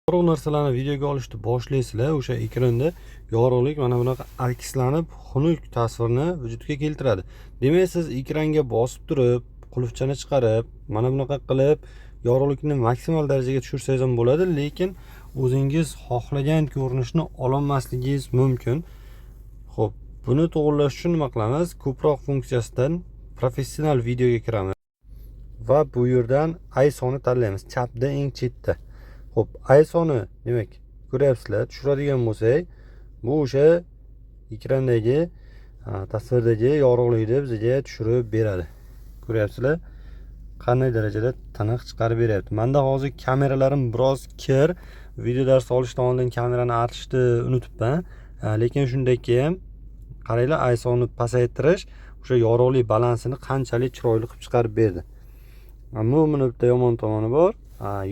Yorug' narsalarni videoga olishni boshlaysizlar, o'sha ekranda yorug'lik mana bunaqa akslanib, xunuk tasvirni vujudga keltiradi. Demak, siz ekranga bosib turib, qulfchani chiqarib, mana bunaqa qilib yorug'likni maksimal darajaga tushirsangiz ham bo'ladi, lekin o'zingiz xohlagan ko'rinishni ololmasligingiz mumkin. Xo'p, buni to'g'irlash uchun nima qilamiz? Ko'proq funksiyasidan professional videoga kiramiz va bu yerdan ISOni tanlaymiz, chapda eng chetda. Xo'p, ISOni, demak, ko'ryapsizlar, tushiradigan bo'lsak, bu o'sha ekrandagi tasvirdagi yorug'likni bizga tushirib beradi. Ko'ryapsizlar, qanday darajada tiniq chiqarib beryapti. Manda hozir kameralarim biroz kir, video dars olishdan oldin kamerani artishni unutibman. Lekin shunday keyin qaranglar, ISOni pasaytirish o'sha yorug'lik balansini qanchalik chiroyli qilib chiqarib berdi. Ammo buni bitta yomon tomoni bor.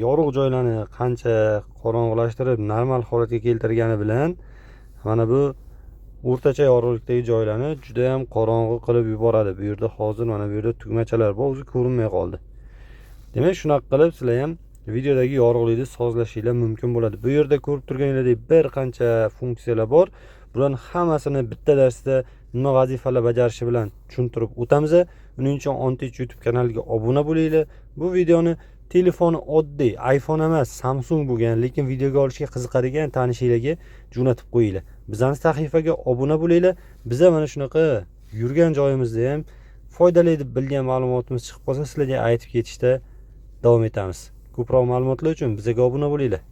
Yorug' joylarni qancha qorong'ilashtirib, normal holatga keltirgani bilan mana bu o'rtacha yorug'likdagi joylarni juda ham qorong'u qilib yuboradi. Bu yerda hozir, mana bu yerda tugmachalar bor, o'zi ko'rinmay qoldi. Demak, shunaqa qilib sizlar ham videodagi yorug'likni sozlashinglar mumkin bo'ladi. Bu yerda ko'rib turganingizdek bir qancha funksiyalar bor. Bularni hammasini bitta darsda nima vazifalar bajarishi bilan tushuntirib o'tamiz. Uning uchun Ontich YouTube kanaliga obuna bo'linglar. Bu videoni telefoni oddiy iPhone emas, Samsung bo'lgan, lekin videoga olishga qiziqadigan tanishinglarga jo'natib qo'yinglar. Bizani sahifaga obuna bo'linglar. Biza mana shunaqa yurgan joyimizda ham foydali deb bilgan ma'lumotimiz chiqib qolsa, sizlarga aytib ketishda davom etamiz. Ko'proq ma'lumotlar uchun bizga obuna bo'linglar.